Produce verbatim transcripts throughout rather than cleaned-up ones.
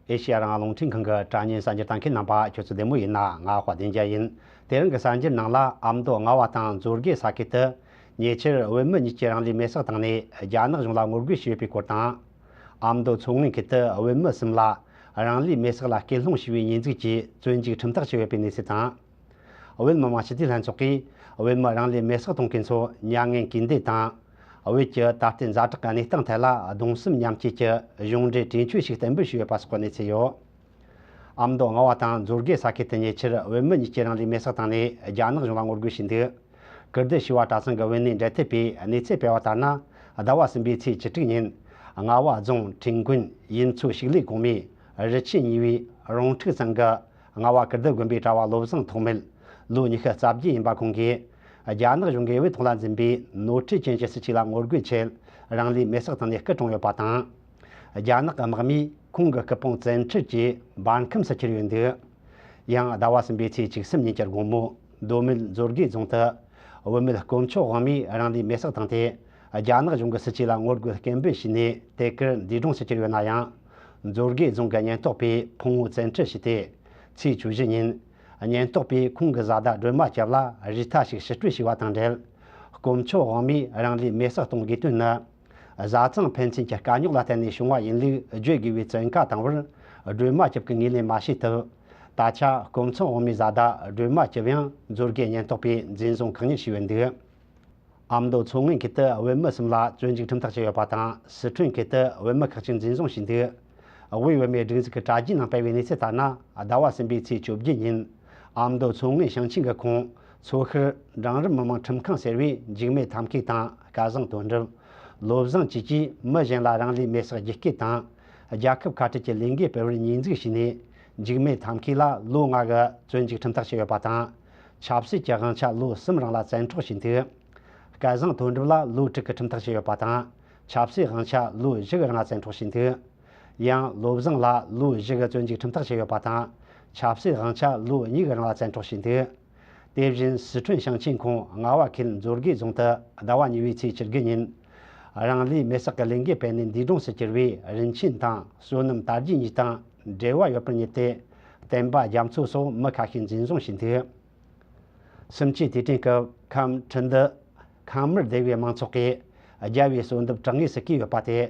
ཨེ་ཤེ་ཡ་རང་དབང་རླུང་འཕྲིན་ཁང་གི་དྲ་བརྙན་གསར་འགྱུར་ལྟ་མཁན་རྣམ་པ་ཁྱོད་ཚོ་བདེ་མོ་ཡིན་ན། ང་དཔལ་ལྡན་རྒྱལ་ཡིན། དེ་རིང་གི་གསར་འགྱུར་ནང་ལ། ཨ་མདོ་རྔ་བ་དང་མཛོད་དགེ་ས་ཁུལ་དུ་ཉེ་ཆར་བོད་མི་གཉིས་ཀྱིས་རང་ལུས་མེར་སྲེག་བཏང་ནས་རྒྱ་ནག་གཞུང་ལ་ངོ་རྒོལ་བྱས་ཡོད་པའི་སྐོར་དང་། ཨ་མདོ་མཚོ་སྔོན་ཁུལ་དུ་བོད་མི་གསུམ་ལ་རང་ལུས་མེར་སྲེག་ལ་སྐུལ་སློང་བྱས་པའི་ཉེས་འཛུགས་ཀྱིས་བཙོན་འཇུག་ཁྲིམས་ཐག་བཅད་ཡོད་པའི་གནས་ཚུལ་དང་། བོད་མི་མང་སྤྱི་འཐུས་ལྷན་ཚོགས་ཀྱིས་བོད་མི་རང་ལུས་མེར་སྲེག་གཏོང་མཁན་ཚོ་མྱ་ངན་གུས་འདུད་དང་། བོད་ཀྱི་ད་ལྟའི་ཛ་དྲག་གི་གནས་སྟངས་ཐད་ལ་གདུང་སེམས་མཉམ་སྐྱེད་ཀྱི་གཞུང་འབྲེལ་གྲོས་ཆོད་ཞིག་གཏན་འབེབས་བྱས་ཡོད་པ་སོགས་ཀྱི་གནས་ཚུལ་ཡོད། ཨ་མདོ་རྔ་བ་དང་མཛོད་དགེ་ས་ཁུལ་དུ་ཉེ་ཆར་བོད་མི་གཉིས་ཀྱིས་རང་ལུས་མེར་སྲེག་བཏང་ནས་རྒྱ་ནག་གཞུང་ལ་ངོ་རྒོལ་བྱས་འདུག། ཀིརྟི་བྱེས་པ་གྲྭ་ཚང་གི་བོད་གནས་འབྲེལ་མཐུད་པས་གནས་ཚུལ་སྤེལ་བ་ལྟར་ན། ཟླ་བ་གསུམ་པའི་ཚེས་བཅུ་དྲུག་ཉིན། རྔ་བ་རྫོང་ཁྲེང་ཀོན་ཡུལ་ཚོ་ཕྱུགས་ལས་གོང་མའི་རི་ཆུ་གཉིས་པའི་རོང་ཕྲུག་ཚང་གི་རྔ་བ་ཀིརྟི་དགོན་པའི་གྲྭ་བ་བློ་བཟང་ཐོགས་མེད་ལོ་ཉི་ཤུ་རྩ་བརྒྱད་ཡིན་པ་ཁོང་གིས། རྒྱ་ནག་གཞུང་གིས་བོད་ཐོག་ལ་འཛིན་པའི་ནོར་འཁྲུལ་ཅན་གྱི་སྲིད་བྱུས་ལ་ངོ་རྒོལ་ཆེད་རང་ལུས་མེར་སྲེག་བཏང་ནས་སྐུ་གྲོངས་ཡོད་པ་དང་། རྒྱ་ནག་གི་དམག་མིས་ཁོང་གི་སྐུ་ཕུང་བཙན་ཁྲིད་ཀྱིས་འབར་ཁམས་སུ་ཁྱེར་ཡོད་འདུག། ཡང་ཟླ་བ་གསུམ་པའི་ཚེས་བཅུ་གསུམ་ཉིན་གྱི་དགོང་མོ། མདོ་སྨད་མཛོད་དགེ་རྫོང་དུ་བུད་མེད་དཀོན་མཆོག་དབང་མོས་རང་ལུས་མེར་སྲེག་བཏང་སྟེ། རྒྱ་ནག་གཞུང་གི་སྲིད་བྱུས་ལ་ངོ་རྒོལ་སྐད་འབོད་བྱས་ནས་དེ་གར་འདས་གྲོངས་སུ་གྱུར་ཡོད་ན་ཡང་། མཛོད་དགེ་རྫོང་གི་ཉེན་རྟོག་པས་ཕུང་བོ་བཙན་ཁྲིད་བྱས་ཏེ། ཚེས་བཅུ་བཞི་ཉིན། ཉེན་རྟོག་པས་ཁོང་གི་བཟའ་ཟླ་སྒྲོལ་མ་སྐྱབས་ལ་རུས་ཐལ་ཞིག་ཕྱིར་སྤྲོད་བྱས་པ་དང་འབྲེལ། དཀོན་མཆོག་དབང་མོས་རང་ལུས་མེར་སྲེག་གཏོང་དགོས་དོན་ནི། བཟའ་ཚང་ཕན་ཚུན་གྱི་དཀའ་རྙོག་ལ་བརྟེན་ནས་བྱུང་བ་ཡིན་ལུགས་བརྗོད་དགོས་པའི་བཙན་བཀའ་བཏང་བར། སྒྲོལ་མ་སྐྱབས་ཀྱིས་ངོས་ལེན་མ་བྱས་སྟབས། ད་ཆ་དཀོན་མཆོག་དབང་མོའི་བཟའ་ཟླ་སྒྲོལ་མ་སྐྱབས་ཡང་མཛོད་དགེ་ཉེན་རྟོག་པས་འཛིན་བཟུང་བཀག་ཉར་བྱས་ཡོད་འདུག། ཨ་མདོ་མཚོ་སྔོན་ཁུལ་དུ་བོད་མི་གསུམ་ལ་བཙོན་འཇུག་ཁྲིམས་ཐག་བཅད་ཡོད་པ་དང་། སི་ཁྲོན་ཁུལ་དུ་བོད་མི་ཁག་ཅིག་འཛིན་བཟུང་བྱས་འདུག། དབུས་བོད་མིའི་སྒྲིག་འཛུགས་ཀྱི་དྲ་རྒྱའི་ནང་སྤེལ་བའི་གནས་ཚུལ་ལྟར་ན། ཟླ་བ་གསུམ་པའི་ཚེས་བཅོ་བརྒྱད་ཉིན། ཨ་མདོ་མཚོ་སྔོན་ཞིང་ཆེན་གྱི་ཁོངས་མཚོ་ཤར་འབྲིང་རིམ་མི་དམངས་ཁྲིམས་ཁང་ཟེར་བས། འཇིགས་མེད་ཐབས་མཁས་དང་སྐལ་བཟང་དོན་གྲུབ། བློ་བཟང་བཅས་ཀྱིས་མི་གཞན་ལ་རང་ལུས་མེར་སྲེག་རྒྱུ་སྐྱེས་དང་། རྒྱལ་ཁབ་ཁ་བྲལ་གྱི་ལས་འགུལ་སྤེལ་བར་ཉེས་འཛུགས་བྱས་ནས། འཇིགས་མེད་ཐབས་མཁས་ལ་ལོ་ལྔ་གི་བཙོན་འཇུག་ཁྲིམས་ཐག་བཅད་ཡོད་པ་དང་། ཆབ་སྲིད་ཀྱི་དབང་ཆ་ལོ་གསུམ་རིང་ལ་བཙན་འཕྲོག་བྱས་འདུག། སྐལ་བཟང་དོན་གྲུབ་ལ་ལོ་དྲུག་གི་ཁྲིམས་ཐག་བཅད་ཡོད་པ་དང་། ཆབ་སྲིད་དབང་ཆ་ལོ་བཞི་གི་རིང་ལ་བཙན་འཕྲོག་བྱས་འདུག། ཡང་བློ་བཟང་ལ་ལོ་བཞི་གི་བཙོན་འཇུག་ཁྲིམས་ཐག་བཅད་ཡོད་པ་དང་། ཆབ་སྲིད་དབང་ཆ་ལོ་གཉིས་ཀྱི་རིང་ལ་བཙན་འཕྲོག་བྱས་འདུག། དེ་བཞིན་སི་ཁྲོན་ཞིང་ཆེན་ཁོངས་རྔ་བ་ཁུལ་མཛོད་དགེ་རྫོང་དུ་ཟླ་བ་གཉིས་པའི་ཚེས་བཅུ་དགུ་ཉིན། རང་ལུས་མེར་སྲེག་གི་ལས་འགུལ་སྤེལ་ནས་འདས་གྲོངས་སུ་གྱུར་བའི་རིན་ཆེན་དང་བསོད་ནམས་དར་རྒྱས་གཉིས་དང་འབྲེལ་བ་ཡོད་པར་བསྙད་དེ། བསྟན་པ་རྒྱ་མཚོ་སོགས་མི་ཁ་ཤས་འཛིན་བཟུང་བྱས་འདུག། གསུམ་བཅུའི་དུས་དྲན་སྐབས་ཁམས་ཁྲི་འདུ་ཁང་མར་སྡེ་བའི་མང་ཚོགས་ཀྱིས་རྒྱལ་བའི་གསོལ་འདེབས་དྲང་ངེས་སུ་བཀོད་ཡོད་པ་དེ།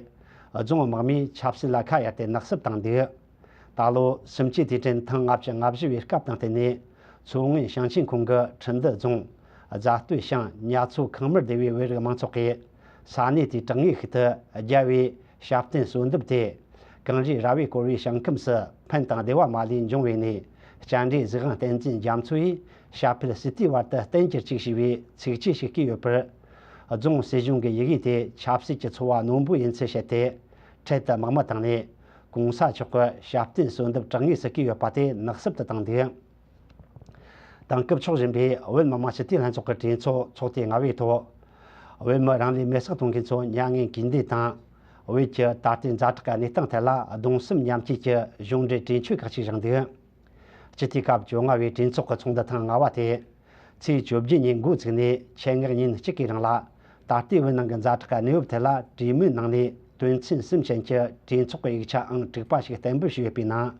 རྫོང་དམག་མིས་ཆབ་སྲིད་ལ་ཁ་གཡར་ཏེ་ནག་བསུབ་བཏང་འདུག། ད་ལོ་གསུམ་བཅུའི་དུས་དྲན་ཐེངས་ལྔ་བཅུ་ང་བཞི་བའི་སྐབས་དང་བསྟུན་ནས། མཚོ་སྔོན་ཞིང་ཆེན་ཁོངས་ཀྱི་ཁྲི་འདུ་རྫོང་རྫ་སྟོད་ཤང་ཉ་ཚོ་ཁང་མར་སྡེ་བའི་བོད་རིགས་མང་ཚོགས་ཀྱིས་ས་གནས་དེའི་དྲང་ངེས་ཤིག་ཏུ་རྒྱལ་བའི་ཞབས་བརྟན་གསོལ་འདེབས་དེ། གངས་རིའི་ར་བས་བསྐོར་བའི་ཞིང་ཁམས་སུ་ཕན་དང་བདེ་བ་མ་ལུས་འབྱུང་བའི་གནས། སྤྱན་རས་གཟིགས་དབང་བསྟན་འཛིན་རྒྱ་མཚོ་ཡིས་ཞབས་ཕུད་སྲིད་དུས་བར་དུ་བརྟན་གྱུར་ཅིག་ཞེས་པའི་ཚིགས་བཅད་ཞིག་བརྐོས་ཡོད་པར། རྫོང་སྲིད་གཞུང་གི་ཡི་གེ་དེ་ཆབ་སྲིད་ཀྱི་ཚོར་བ་རྣོན་པོ་ཡིན་ཚུལ་བཤད་དེ། འཕྲལ་དུ་དམག་མི་བཏང་ནས། གོང་ས་མཆོག་གི་ཞབས་བརྟན་གསོལ་འདེབས་དྲང་ངེས་སུ་བཀོད་ཡོད་པ་དེ་ནག་བསུབ་ཏུ་བཏང་འདུག། དེང་སྐབས་ཕྱོགས་གཞན་པའི་བོད་མི་མང་སྤྱི་འཐུས་ལྷན་ཚོགས་ཀྱི་གྲོས་ཚོགས་ཚོགས་ཐེངས་ལྔ་པའི་ཐོག། བོད་མི་རང་ལུས་མེར་སྲེག་གཏོང་མཁན་ཚོ་མྱ་ངན་གུས་འདུད་དང་། བོད་ཀྱི་ད་ལྟའི་ཛ་དྲག་གི་གནས་སྟངས་ཐད་ལ་གདུང་སེམས་མཉམ་སྐྱེད་ཀྱི་གཞུང་འབྲེལ་གྲོས་ཆོད་ཁག་ཅིག་བཞེངས་འདུག། སྤྱི་འཐུས་སྐབས་བཅོ་ལྔ་བའི་གྲོས་ཚོགས་ཀྱི་ཚོགས་འདུ་ཐེངས་ལྔ་པ་དེ། ཚེས་བཅོ་བརྒྱད་ཉིན་འགོ་བཙུགས་ནས་ཆེད་མངགས་ཉིན་གཅིག་གི་རིང་ལ། ད་ལྟའི་བོད་ནང་གི་ཛ་དྲག་གི་གནས་བབ་ཐད་ལ་གྲོས་མོལ་གནང་ནས། དོན་ཚན་གསུམ་ཅན་གྱི་གྲོས་ཚོགས་ཀྱི་ཡིག་ཆ་ཨང་དྲུག་པ་ཞིག་གཏན་འབེབས་བྱས་ཡོད་པའི་ནང་།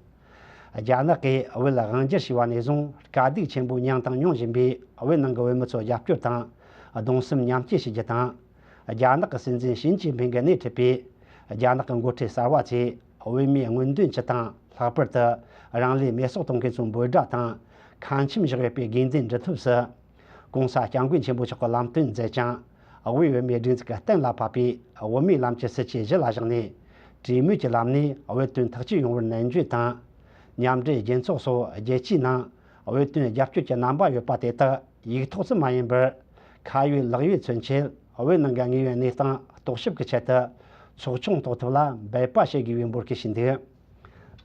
རྒྱ་ནག་གིས་བོད་དབང་སྒྱུར་བྱས་པ་ནས་བཟུང་དཀའ་སྡུག་ཆེན་པོ་མྱངས་དང་མྱོང་བཞིན་པའི་བོད་ནང་གི་བོད་མི་ཚོར་རྒྱབ་སྐྱོར་དང་གདུང་སེམས་མཉམ་སྐྱེད་བྱེད་རྒྱུ་དང་། རྒྱ་ནག་གི་སྲིད་འཛིན་ཞི་ཅིན་ཕིང་གིས་སྣེ་ཁྲིད་པའི་རྒྱ་ནག་གི་འགོ་ཁྲིད་གསར་བ་ཚོས་བོད་མིའི་མངོན་འདོད་སྤྱི་དང་། ལྷག་པར་དུ་རང་ལུས་མེ་སྲེག་གཏོང་མཁན་ཚོའི་འབོད་སྒྲ་དང་། ཁ་ཆེམས་བཞག་ཡོད་པའི་དགོས་འདུན་འགྲུབ་ཐབས་སུ། ༸གོང་ས་༸སྐྱབས་མགོན་ཆེན་པོ་མཆོག་གི་ལམ་སྟོན་མཛད་ཅིང་། དབུས་བོད་མིའི་སྒྲིག་འཛུགས་ཀྱིས་གཏན་ལ་ཕབ་པའི་དབུ་མའི་ལམ་གྱི་སྲིད་བྱུས་གཞི་ལ་བཞག་ནས། གྲོས་མོལ་གྱི་ལམ་ནས་བོད་དོན་ཐག་གཅོད་ཡོང་བར་ནན་བརྗོད་དང་། མཉམ་འབྲེལ་རྒྱལ་ཚོགས་སོགས་རྒྱལ་སྤྱིའི་ནང་བོད་དོན་རྒྱབ་སྐྱོར་གྱི་རྣམ་པ་ཡོད་པ་དེ་དག་ཡིག་ཐོག་ཙམ་མ་ཡིན་པར། ཁ་ཡོད་ལག་ཡོད་མཚོན་ཆེད་བོད་ནང་གི་དངོས་ཡོད་གནས་སྟངས་རྟོག་ཞིབ་ཀྱི་ཆེད་དུ་ཚོགས་ཆུང་གཏོགས་ཐུབ་ལ་འབད་པ་བྱེད་དགོས་པའི་འབོད་སྐུལ་ཞུས་འདུག།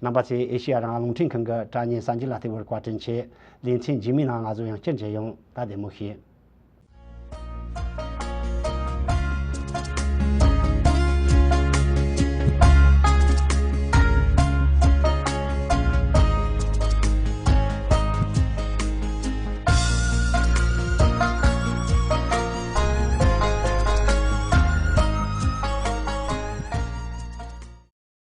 རྣམ་པ་ཚོས་ཨེ་ཤེ་ཡ་རང་དབང་རླུང་འཕྲིན་ཁང་གི་དྲ་བརྙན་གསར་འགྱུར་ལ་བལྟས་པར་བཀའ་དྲིན་ཆེ། ལེ་ཚན་རྗེས་མའི་ནང་ང་ཚོ་ཡང་བསྐྱར་མཇལ་ཡོང་། ད་བདེ་མོ་བྱོས།